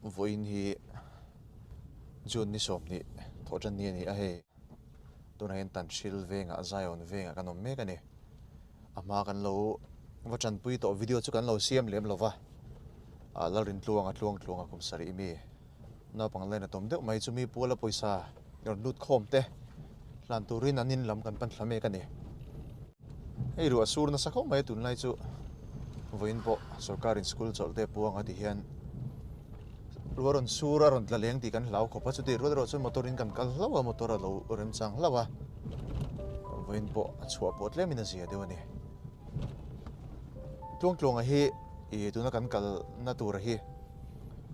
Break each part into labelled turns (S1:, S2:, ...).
S1: Vawiin hi June ni 20 thawh tan ni a ni a hei. Tunah hian Tanhril vengah Zion vengah kan awm mek a ni. A hma kan lo va tanpui tawh video chu kan lo siam lem lova. Ah Lalrintluanga Tluangtluanga kum sarih mi naupang line a tawm deuh mai chu mi puala pawisa rawn lut khawm te hlan turin an in lam kan pan thla mek a ni. Hei ruah sur nasa khawp mai a tunlai chu vawiin pawh sorkarin school chawlh te puang a ti hian ruah rawn sur a rawn tla leng tih kan hlau khawp a chutih rual erawh chuan motor in kan kal hlauh a motor a lo remchang hlauh a vawiin pawh a chhuah pawh tlem in a zia deuh a ni. Tluangtluanga hi ih tuna kan kalna tur hi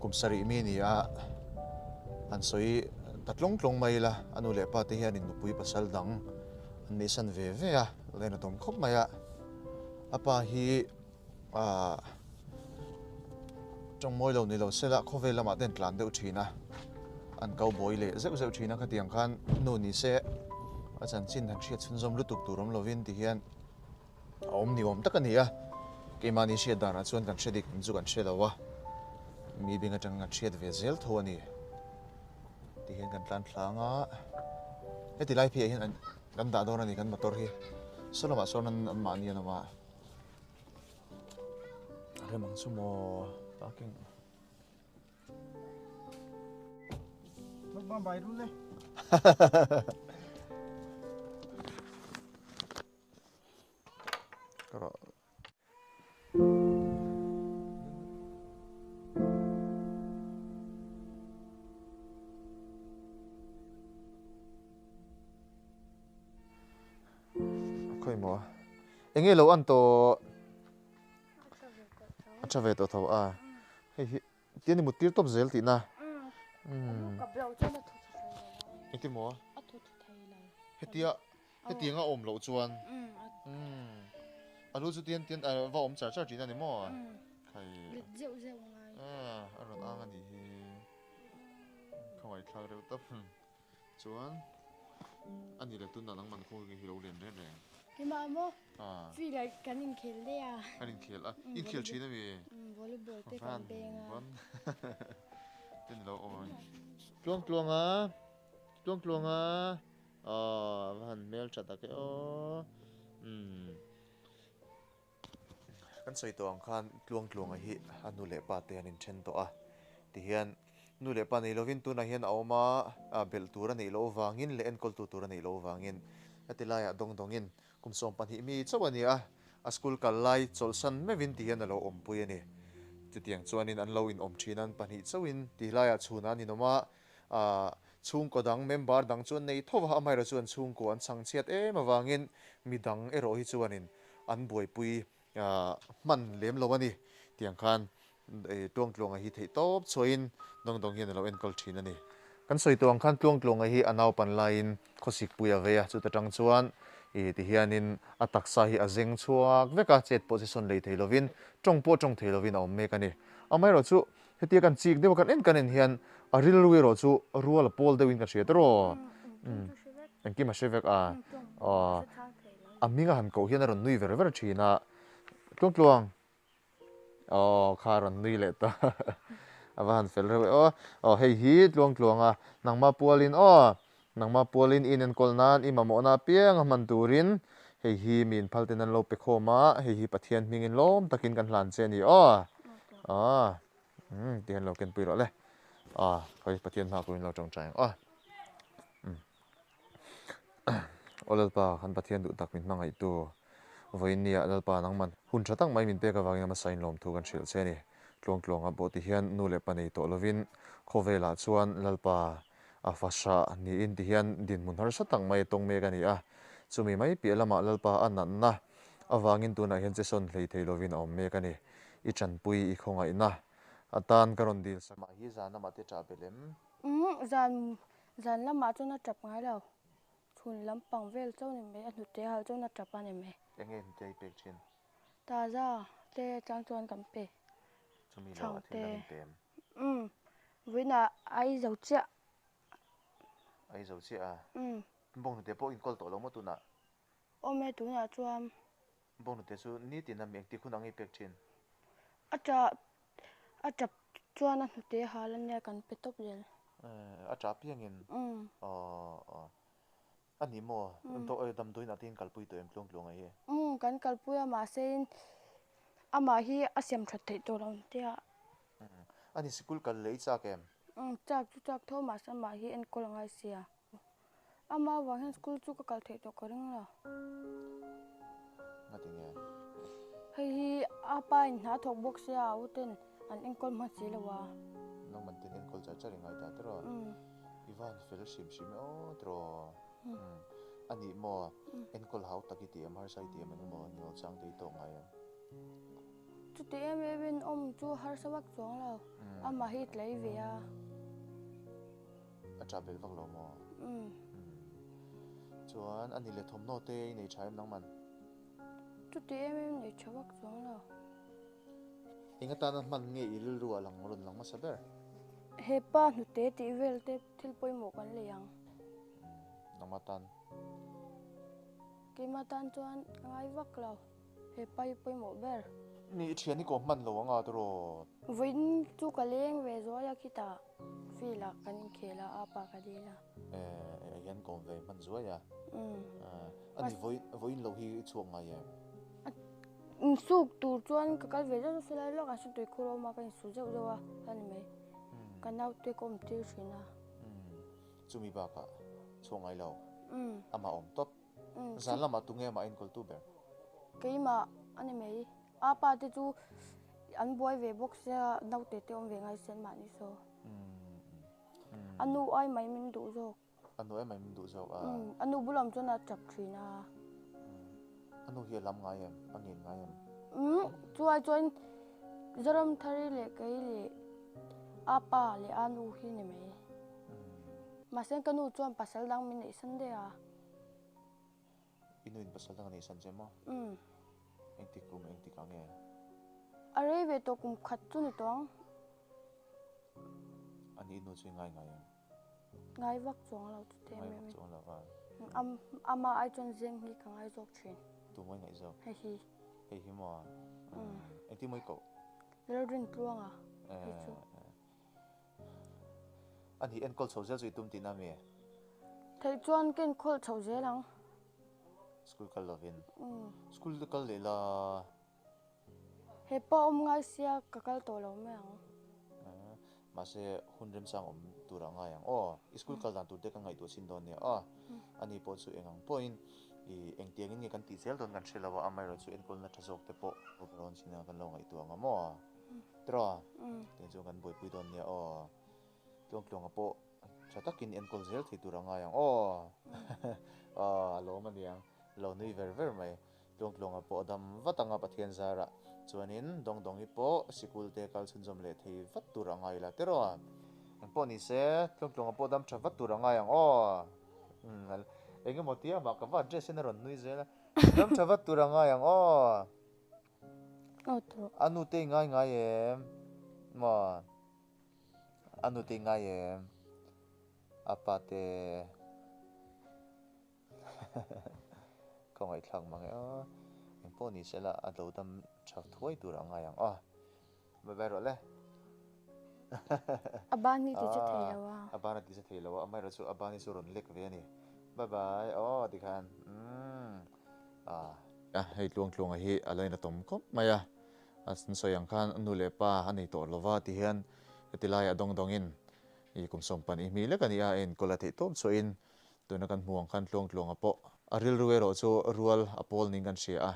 S1: kum sarih mi a ni a han sawi ta tlawng tlawng mai ila a nu leh pa te hianin nupui pasal dang an neihsan ve ve a len a tawm khawp mai a a pa hi ahh tawng mawi lo ni lo sela khawvel lamah te an tlan deuh thin a an kau buai leh zeuh zeuh thin a khatiang khan nu ni se a chanchin han hriat chhunzawm lutuk tur awm lovin ti hian a awm ni awm tak a ni a keimahni hriat danah chuan kan hre dik ang chu kan hre lo a mi beng atang kan hriat ve zel tho a ni. Ti hian kan tlan thlang a, heti lai pheiah hian an kan dah dawn a ni kan motor hi saw lamah sawn an an mahni an awm a, a rem ang chu maw parking. Khawi maw enge lo an tawh a tha ve tawh tho a hei hi tian i mut tir tawp zel tihna engti maw hetia Hetiang a awm loh chuan umm a lu chu tian tian a va awm char char thin a ni maw? Khai.
S2: Let zeuh zeuh a ngai.
S1: Ah a rawn ang a nih hi. Khawngaih thlak reuh tawp. Chuan a ni leh tunah nangman khaw hi lo lian reng reng.
S2: Keimah maw? Field ah kan inkhel daih a.
S1: Kan inkhel a. Inkhel thin a mi?
S2: Volleyball te kan beng a.
S1: Te ni lo awm. Tluang tluang a. Tluang tluang a. Aw a va han hmel tha tak e aw umm kan sawi tawh ang khan tluang tluanga hi a nu leh pa te an inthen tawh a tihian nu leh pa nei lovin tunah hian a awm a ah belh tur a neih loh avangin leh enkawltu tur a neih loh avangin heti laiah dawng dawngin kum 12 mi chauh a ni a a school kal lai chawlhsan meuhin tihian a lo awmpui a ni chutiang chuanin an lo inawm thin a an pahnih chauhin ti laiah chhunah an inawm a Ah, chhungkaw dang member dang chu an nei tho va, amaherawh chu an chhungkaw an chhang chhiat em avangin mi dang erawh hi chuanin an buaipui hman lem lo a ni. Tiang khan Tluangtluanga hi theih tawp chhuahin dawng dawng hian a lo enkawl thin a ni. Kan sawi tawh ang khan Tluangtluanga hi a naupan laiin khawsikpui a vei a, chuta tang chuan ih tihianin a taksa hi a zeng chhuak vek a, chet pawh che sawn lei thei lovin tawng pawh tawng thei lovin a awm mek a ni. Amaherawh chu Hetia kan chik deuh a kan en kan en hian a rilru erawh chu rual a pawl deuhin ka hria tawh. Engkim a hre vek a. A hming a han koh hian a rawn nui ver ver thin a. Tluang tluang. Aw kha a rawn nui leh ta. A va han fel reuh e aw. Aw hei hi tluang tluang a nangmah pualin aw. Nangmah pualin i inenkawl nan i mamawhna apiang a hman turin hei hi mi inphal ten an lo pe khawm a, hei hi Pathian hmingin lawm takin kan hlan che a ni aw. Aw, umm ti hian lo kenpui rawh le. Aw, khawi Pathian hma pawhin lo tawngtai ang aw. Umm. Aw Lalpa, kan Pathian duh tak min hmangaihtu vawiin nia Lalpa nangman hun tha tak mai min pek avangin a hmasa in lawmthu kan hrilh che a ni. Tluang tluanga pawh ti hian nu leh pa nei tawh lovin khawvelah chuan Lalpa A fahrah niin ti hian dinhmun harsa tak mai a tawng mek a ni a, chumi mai piah lamah Lalpa a natna avangin tunah hian che sawn hlei thei lovin a awm mek a ni. I tanpui, i khawngaihna atan ka rawn dil sak. Mah hi zan lamah te ṭah belh em?
S2: Umm, zan, zan lamah chuan a ṭap ngai lo. Chhun lampang vel chauh ni mai, a hnute hal chuan a ṭap a ni mai.
S1: Enge hnute i pek ṭhin?
S2: Taza te atang chuan kan pe.
S1: Chumi lo a thil dang in pe em?
S2: Umm, vawiinah a ei zo chiah.
S1: A ei zo chiah a? Umm. Bawnghnute pawh inkawl tawh lo maw tunah?
S2: Awm e tunah chuan.
S1: Bawnghnute chu nitin a mi engtik hun ang i pek thin?
S2: A tah, a tap. Chuan a hnute hal ania kan pe tawp zel.
S1: A tah piangin?
S2: Umm.
S1: Aw aw. A ni maw? Damdawiin ah te in kalpui tawh em tluangtluang ai hi?
S2: Umm kan kalpui a mahse in amah hi a siam that theih tawh lo ang tia.
S1: A ni sikul kal leh i chak em?
S2: Umm chak chu chak tho mahse amah hi enkawl a ngai sia. Amah avang hian school chu ka kal theih tawh ka ring lo.
S1: Ngati nge?
S2: Hei hi a pa in hna thawk bawk sia a u ten an enkawl hman si lo a.
S1: Nangman ten enkawl char char i ngai ta tiraw? I van fel hrim hrim e aw tiraw? A nih maw? Enkawl hau tak i ti em? Harsa i ti em engemaw engemaw chang te i tawk ngai em?
S2: Chuti em em in awm chu harsa vak chuang lo. Amah hi tlai ve a.
S1: A tah belh vak lo maw? Umm. Chuan a ni leh thawmhnaw te i nei tha em nangman?
S2: Chuti em em nei tha vak chuang lo.
S1: Eng atana hman nge i rilru ah lang rawn lang hmasa ber?
S2: He pa hnute tih vel te thil pawimawh kan lei ang.
S1: Umm. Nangma tan?
S2: Keima tan chuan ka ngai vak lo. He pa hi pawimawh ber.
S1: Ni i thian hi kawm hman lo ang a tiraw?
S2: Vawiin chu ka leng ve zuai a khitah field ah kan inkhel a, apa ka dil a.
S1: Eh, hian kawm ve hman zuai a. A ni vawiin lo hi i chhuak ngai em?
S2: Insuk tur chuan ka kal ve zeuh zeuh silai lawk a, Sutui khur awm a ka insu zeuh zeuh a, a ni mai. Ka naute ka awm tir thin a.
S1: Chumi bakah chhuak ngai lo. Amah awm tawp. Zan lamah tunge amah enkawltu ber?
S2: Keimah a ni mai. A pa te chu an buai ve bawk sia, naute te awm ve ngai sia an mahni saw. A nu ai mai min duh zawk.
S1: A nu ai mai min duh zawk a.
S2: A nu bulah awm chuan a tap thin a.
S1: A nu hi a lam ngai em? A ngen ngai em?
S2: Chu ai chuan Zoramthari leh kei leh a pa leh a nu hi ni mai. Mahse ka nu chuan pasal dang min neih san daih a.
S1: I nu in pasal dang a neih san che maw?
S2: Umm.
S1: Engtik kum engtik ah nge?
S2: A rei ve tawh kum khat chu ni tawh ang.
S1: A ni i nu chu i ngai ngai em?
S2: Ngai vak chuang lo chu te
S1: Ngai vak chuang lo a.
S2: Ama ai chuan zeng hi ka ngai zawk thin.
S1: Tu mawi ngaih zawk?
S2: Hei hi.
S1: Hei hi maw? Umm. Engtin mawi koh?
S2: Lalrintluanga hei chu.
S1: A nih enkawl chho zel chu i tum tihna mi?
S2: Theih chuan ka enkawl chho zel ang.
S1: School kal lovin? School te kal leh la.
S2: He pa awm ngai sia ka kal tawh lo mai ang.
S1: Mahse hun remchang awm tur a ngai ang aw. I school kal dan tur te ka ngaihtuah chhin dawn nia aw. Ani pawh chu eng ang pawhin i engtiangin nge kan tih zel dawn kan hre lo a, amaherawhchu enkawlna tha zawk te pawh rawn chhin a kan lo ngaihtuah ang a maw? Tiraw? Tiang chuan kan buaipui dawn nia aw. Tluangtluanga pawh tha takin enkawl zel thei tur a ngai ang aw. Aw a lawm a niang. Lo nui ver ver mai. Tluangtluanga pawh a dam vat ang a Pathian zarah. Chuanin Dawngdawngi pawh sikul te kal chhunzawm leh thei vat tur a ngai la tiraw? Engpawh ni se Tluangtluanga pawh dam tha vat tur a ngai ang aw. Engemaw tia mah ka va address hian a rawn nui zel a. Dam tha vat tur a ngai ang aw. A nute i ngai ngai em? Maw? A nute i ngai em? A pa te Ka ngaihthlak mang e aw. Engpawh ni sela a lo dam tha thuai tur a ngai ang aw. Bye bye rawh le.
S2: A ban hi ti che thei lo a.
S1: A ban a ti che thei lo a, amaherawhchu a ban hi chu rawn lek ve a ni. Bye bye aw tikhan umm. A hei Tluangtluanga hi a la inatawm khawp mai a, a sawi ang khan nu leh pa a nei tawh lova ti hian heti laiah dawng dawngin i kum 12 hmi lek a ni a, a enkawl a theih tawp chhuahin tuna kan hmuh ang khan Tluangtluanga pawh a rilru erawh chu rual a pawl niin kan hria a,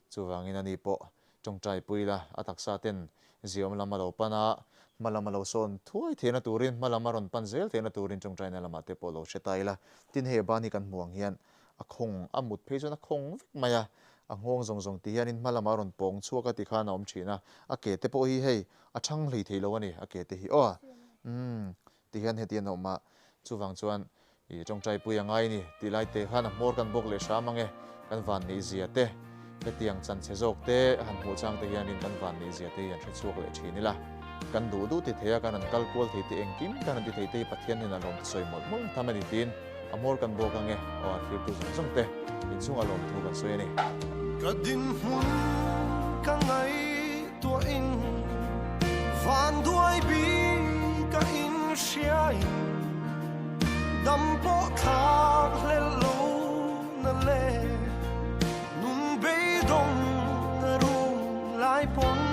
S1: chuvangin ani pawh tawngtai pui la, a taksa ten ziawm lam a lo pan a, hma lam a lo sawn thuai theihna turin, hma lam a rawn pan zel theihna turin tawngtaina lamah te pawh lo hre ta ila. Tin, hei a ban hi kan hmuh ang hian a khawng, a mut phei chuan a khawng vek mai a, a nghawng zawng zawng ti hianin hma lamah a rawn pawng chhuak a ti khan a awm thin a, a ke te pawh hi hei a thang hlei thei lo a ni, a ke te hi aw umm ti hian heti an awm a, chuvang chuan i tawngtai pui a ngai a ni tih lai te khan a hmawr kan bawk leh hram ang e, kan van neih zia te, hetiang chanchhe zawk te han hmuh chang te hianin kan van neih zia te hi han hre chhuak leh thin ila, kan duh duh ti thei a, kan han kal kual thei te engkim kan han ti thei te hi Pathian hian a lawm te sawi mawlh mawlh tham a ni tiin A hmawr kan bawk ange aw a thirtu zawng zawng te inchhungah lawmthu kan sawi a ni.
S3: Ka dinhmun ka ngaihtuahin vanduai bik. Dam pawh thlak hlel lo na le nun beidawng a rum lai pawn.